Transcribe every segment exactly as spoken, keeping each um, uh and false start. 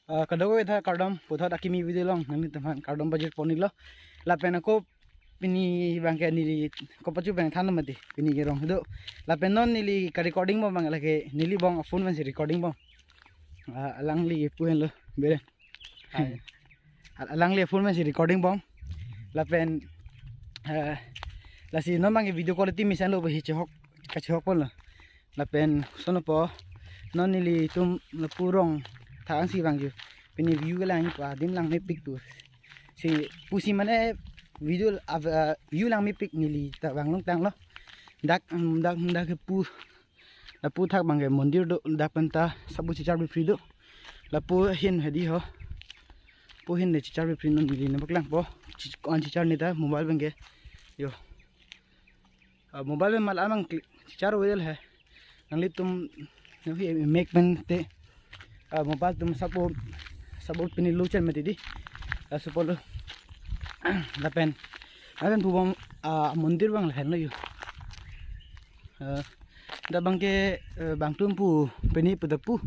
Ah, kadokave ta kardom, puthot akimi video along nanglitum aphan kardom pajirpon-iklo. Lapen ako pini abangke neli kopachu pen than mati, pini kerong do. Lapen non neli ka-recording bom abang lake neli bong a-phone pensi recording bom. Ah, alangli pu henlo, beren. Hai. Al-, alangli a-phone pensi recording bom. Lapen, eh, lasi non abangke video quality mesen lo, bahi chehok, kachehokponlo. Lapen sonopo non nelitum lapu rong thangsi vangju. Pini view kelang pa adim langmepik tu. Si pusi mane video av-, ah, view langmepik neli ta vanglong tanglo. Dak, mm, dak, dak ke pu, lapu thak abangke mondir do, dak pen ta sabu chichar bipri do. Lapu ahin hedi ho. Pu ahin le chichar bipri, non neli nangpaklangpo. Chi-, ko-an chichar ne ta mobile abangke. Yo. Ah, mobile pen mal amang kli-, chichar oil he. Nanglitum, no hi mek pen te. Ah, mobile atum sapo, sapo pini lo chen mati di. Ah, sapo lo. Lapen, lapen pu bom, ah, mondir abang lahenlo yo. Ah, dak abangke, eh, bangtum pu, pini pu dak pu.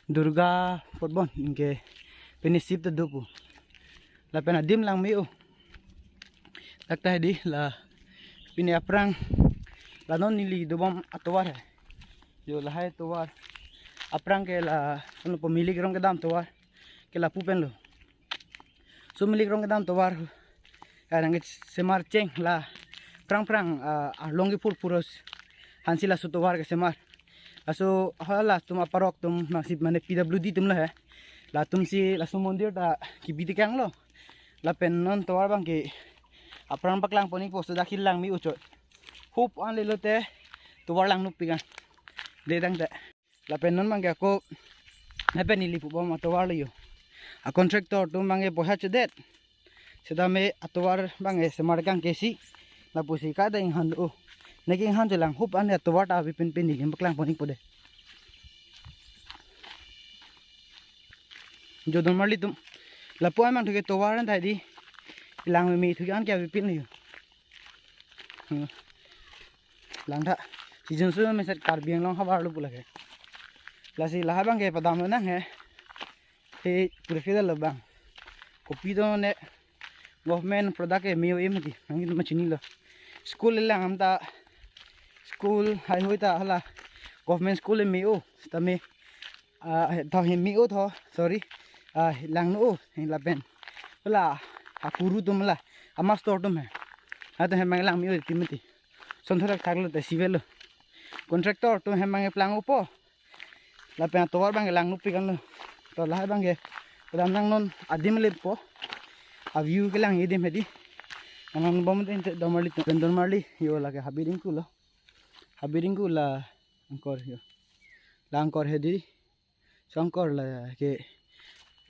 Durga Potbon, anke pini Shiv ta do pu. Lapen adim langme-o. Dak ta hedi la pini aphrang, la non neli dobom atovar he. Yo, lahai tovar. Aphrang ke la, sonopo Milik Rong kedam tovar ke lapu penlo. So Milik Rong kedam tovar, eh, nangkesemar cheng la phrang phrang, ah, arlong kephur phuros aphansi laso tovar kesemar. Laso hala atum aparok atum, masip mane P W D atumlo he. Latumsi laso mondir ta kebi tekanglo. Lapen non tovar abangke aphrang paklangpon-ikpo, so dak hi langme-o chot. Hup an lelote tovar langnopik an. De tangte. Lapen non abangke ako, lapen neli pu bom atovar lo yo. A-contractor atum abangke poisa chodet. Seta me atovar abangke semar kangkesi. Lapusi kada inghan o. Neke inghan chelang hup an atovar ta avepin pen neli paklangpon-ikpo de. Jo donmarlitum. Lapu amang thuke tovar an thai di. Langme thu an ke avepin yo. Hmm. Langtha. Si junsu meset Karbi Anglong havar lo pu lake. Lasi lahai abangke padamlo nang he. He pura keda lo abang. Kopi do ne government product ke me-o em di. Nangtum chinilo. School le lang am ta, school hai hoi ta hala government school le me-o. Seta me, ah, tho he me-o tho, sorry. Ah, langno-o, he lapen. Hala, akuru atum la, a-master atum he. Hato he mang langme-o ti mati. Son thorak thaklo te si avelo. Contractor atum he mang plang-opo. Lapen atovar abangke langnopik anlo. To lahai abangke. Padam nang, non adim lepo. A-view kelang adim hedi. Nang bom te donmarlitum, donmarli. Yo lake Habit Ingku lo. Habit Ingku la angkor yo. La angkor hedi. Songkor lake,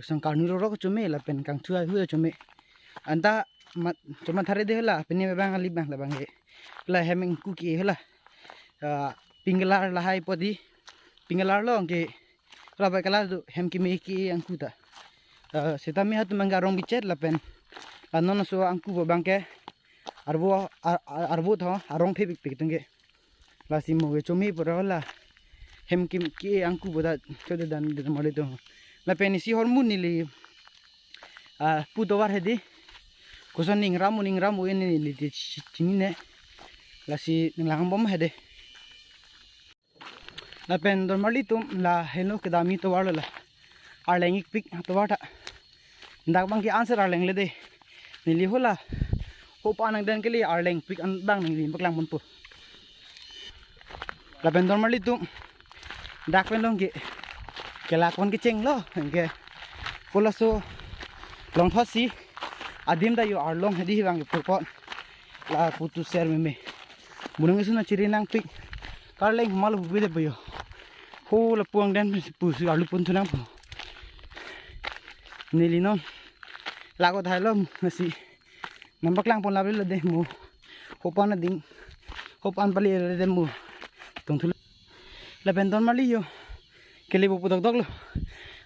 song karnu rorok chome lapen kangthu ahu chome. Anta mat, choma thare de hala, pini abang ali abang labang he. La hem ingku ke hala. Ah, pink colour lahai podi. Pink colour lo ke. La bai colour do hem keme ke angku ta. Ah, seta me hatum abangke arong bichet lapen. La non so angku abangke. Arvo, ar-, ar-, arvo tho, arong phepik pik tangke. Lasi mo ke chome pura la. Hem kim ke angku boda chode dan de mali to. Lapen isi hormu neli, ah, pu tovar hedi. Koson ning ramu, ning ramu ini neli di chi-, chinine. Lasi nanglang bom hedi. Lapen donmarlitum, la heno kedam atovar lo la. Arleng ikpik atovar ta. Dak abangke answer arleng le de. Neli hala. Hopa nang den kele arleng pik an abang neli paklangponpo. Lapen donmarlitum. Dak pen long ke. Kelakpon kechenglo. Ke. Kolaso. Longthosi. Adim ta yo arlong hedi abangke purpot. La putu ser meme. Bunung isu na chiri nangpik. Karleng mal hubi de boyo. Ho lapu angden pusi arlu pun thunang po. Neli non. Lako thailo nasi. Nangpaklangpon labi lo de mo. Hopa na ding. Hopa an pali lo de mo. Tongthu. Lapen donmarli yo. Kele bo pu dokdok lo.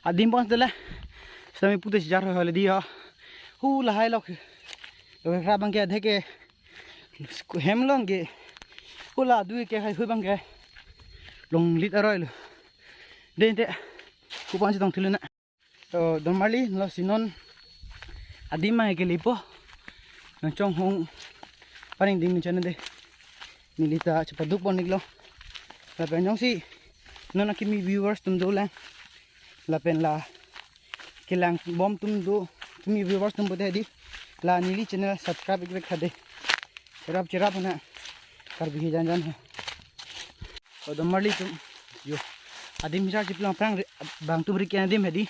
Adim pon tele. Sami pute sijar ho le di yo. Hu lahai lok. Lo kra abangke adhe ke. Hem long ke. Hu la du ke hai hu abangke. Longlit aroi lo. De te. Hu pon si tongthu lo na. To don marli, lasi non adim ma kelepo. Nangchonghong paning ding channel de. Neli ta chepaduk pon-iklo. Lapen jongsi non akimi viewers atum dolang, lapen la kelang bom atum do, akimi viewers atum pulote di, la neli channel subscribe ik-ik tha de. Cherap cherap na Karbi hi jan jan ha. To don marli atum, yo, adim hisa chiplang aphrang re-, bang atum ri ke adim hedi.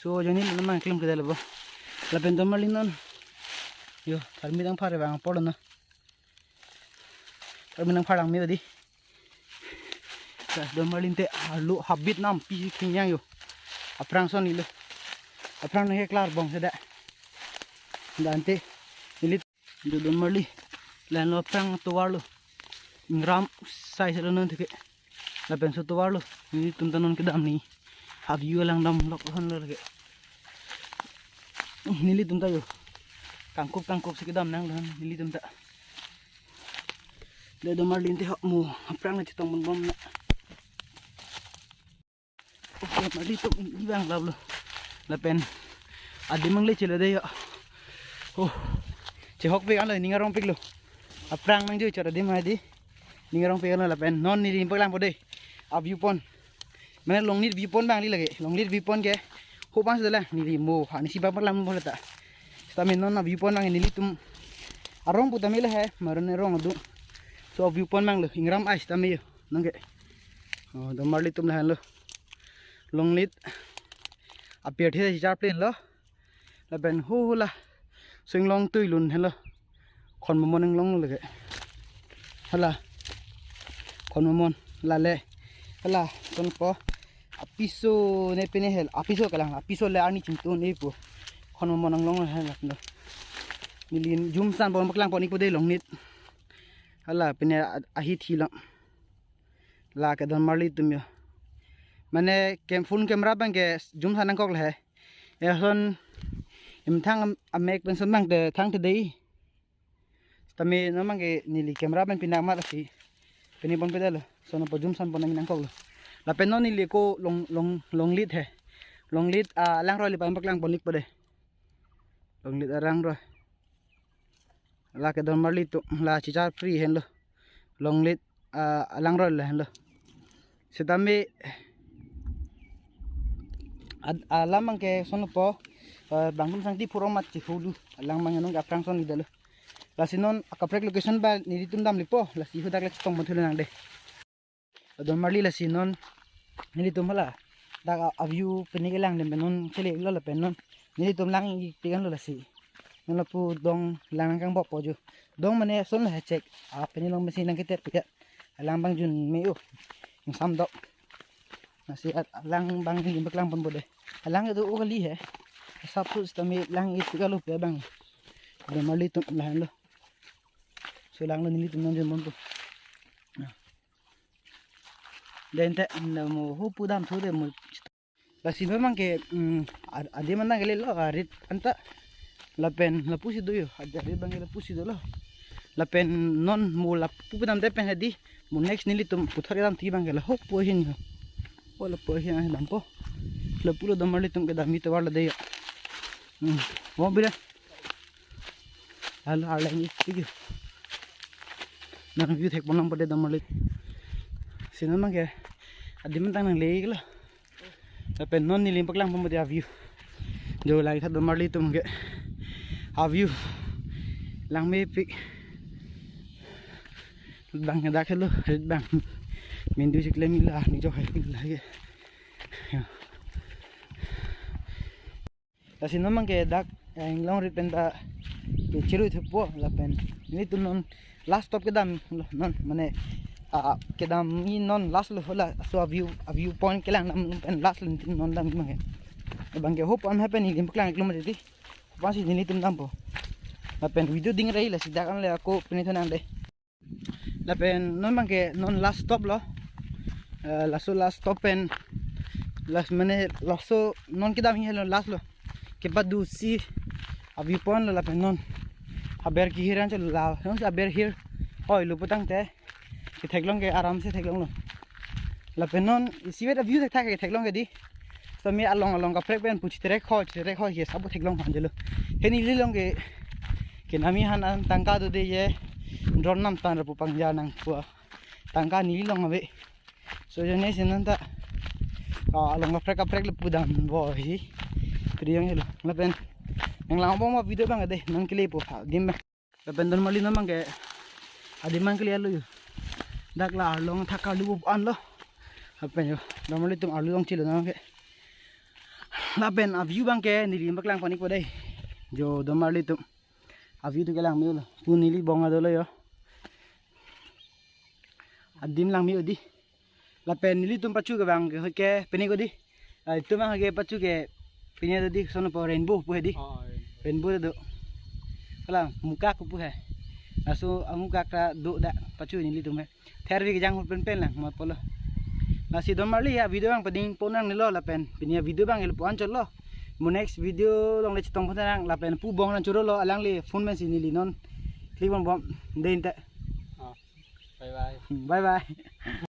So jani lo mang klem kedal bo. Lapen don marli non, yo, tharmi dang phare bang apor lo na. Tharmi dang pharang mi di. Sa don marli ante arlo habit nampi khingyang yo. Aphrang son ilo. Aphrang nangkeklar bong seda. Dante neli do don marli. Lahenlo aphrang tovar lo. Ingram sai selo non theke. Lapen so tovar lo. Nelitum ta non kedam ni. Avi alang damlok hon lo lake. Nelitum ta yo. Kangkup kangkup si kedam nanglo nelitum ta. De don marli ante ho mo aphrang chetong bom bom na. Okay, marli atum, ini bang lap lo. Lapen adim mang le chelo de yo. Oh. Chehok pe kan lo, ning arong pik lo. Aphrang nangjoichot adim hedi. Ning arong pe kan lo lapen non neli paklang po de. A view point. Mane Longleit view point bang li lake. Longleit view point ke ho bang sela neli mo ha ni si bang paklang mo leta. Sitame non a view point bang nelitum arong pu tame le he, maron arong adu. So a view point bang lo, ingram ai sitame yo. Nangke. Oh, don marli atum lahenlo. Longleit. Apir the si char plane lo. Lapen hu hu la. Swing long tui lun henlo. Khon momon inglong lake. Hala. Khon momon. Lale. Hala. Son po. Apiso ne pine hel. Apiso kelang. Apiso le arni chingtun e po. Khon momon inglong hel. Neli jumsan bom paklang pon-ik po de Longleit. Hala pine a-, ahi thi lang. Lake don marli atum yo. Mane kem phone camera bang ke jumsan nangkok le he. Eson imthang am-, amek pen son bang te thang te dei. Tame non bang ke neli camera pen pinak mat si. Pini pon pedal lo. Son po jumsan pon nangkok lo. Lapen non neli ko Long, Long, Longleit he. Longleit, ah, alangroi le pen paklang pon-ik po de. Longleit alangroi. Lake don marli atum la chichar free henlo. Longleit, ah, alangroi le henlo. Sitame ad-, alam bang ke son po, ah, bang atum sangti phurong mat chihulu. Alang bang nong aphrang son idalo. Lasi non akaprek location ba nelitum damlipo. Lasi hadak le chetong pon thulo nang de. Don marli lasi non nelitum hala dak a, a view pini kelang dem non chele lo lapen non nelitum lang-ik pi kan lo lasi. Non lapu dong lang nangkang bok po jo. Dong mane son la chek. A pini long mesi nangketer pi ya. Alang bang jun me u. Ingsam dok. Lasi at-, alang bang ni paklang pon po de. Alang itu u kali he. Sap su sitame lang-ik pi kan lo pe bang. Don marli atum lahenlo. So lang lo nelitum non jun pon po. Nah. Den te na mo hu pu dam thu de mo. Lasi non bang ke, mm, ad-, adim an nang kele lo arit anta. Lapen lapusi do yo, ad-, arit bang ke lapusi dolo. Lapen non mo lapu pu dam te pen hedi. Mo next nelitum puthot kedam ti bang ke la ho po hin yo. O la po hin an dampo. Lapu lo don marli atum kedam mi tovar lo de yo. Hmm. Mo bira. Halo, arleng-ik pi ke. Nang view thek pon nang po de don marli. Si non bang ke adim an tang nangle-ik lo. Lapen non neli paklang pon po de a view. Jo lake tha don marli atum ke. A view. Lang mepik. Bang dak helo, rit bang. Mindu chiklem la, ni jo hai la ke. Ya. Lasi non bang ke dak, eh, inglong rit pen ta ke chirui thupo lapen nelitum non last stop kedam lo non mane, ah, kedam ni non last lo hala so a view, a view point kelang dam pen last lo nelitum non dam bang ke. Bang ke ho pon happen ni lim paklang-ik lo mati. Ho pon si nelitum dampo. Lapen video ding rai lasi dak an le ako pini thonang de. Lapen non bang ke non last stop lo. Eh, laso last stop pen last mane laso non kedam hi helo last lo. Kepadu si a view point lo lapen non. Aber kehir an chelo la. Non si aber hir. Oi lo putangte. Ketheklong ke aram si theklong lo. Lapen non isivet a view thekthak ketheklong ke di. Sami along along kaprek pen pu chiterek ho, chiterek ho, ye sabut theklong phan jelo. He neli along ke, ke nami han an tangka do de ye, drone nam tan rapu pangja nang pua. Tangka neli along ave. So, jane sinan ta, ah, along kaprek kaprek le pudam bo hi. Priyang helo. Lapen nanglang bom video bang de, nangkele po ha, dim bang. Lapen don marli non bang ke, adim nangkele lo yo. Dak la arlong thak arlu bu an lo. Lapen yo, don marli atum arlu long chilo nang ke. Lapen a view bang ke, neli bak lang panik po dei. Jo don marli atum. A view tu kelang me-o lo. Pu neli bong ado lo yo. Adim lang me-o di. Lapen nelitum pachu ke bang ke hoike pini ko di. Ah, itum bang ke pachu ke pini do di, sono po rainbow pu he di. Oh, rainbow. Rainbow do. Kala mukak pu he. Laso amukak ta do dak pachu nelitum he. Thervi kejang hur pen pen lang mat polo. Lasi don marli ya video bang pading ponang nelo lapen. Pini ya video bang el puan cholo. Mo next video along le chetong pon nang lapen pu bong nang choro lo alangli phone men si neli non. Klik bom bom. Dei inte. Oh, bye bye. Bye bye.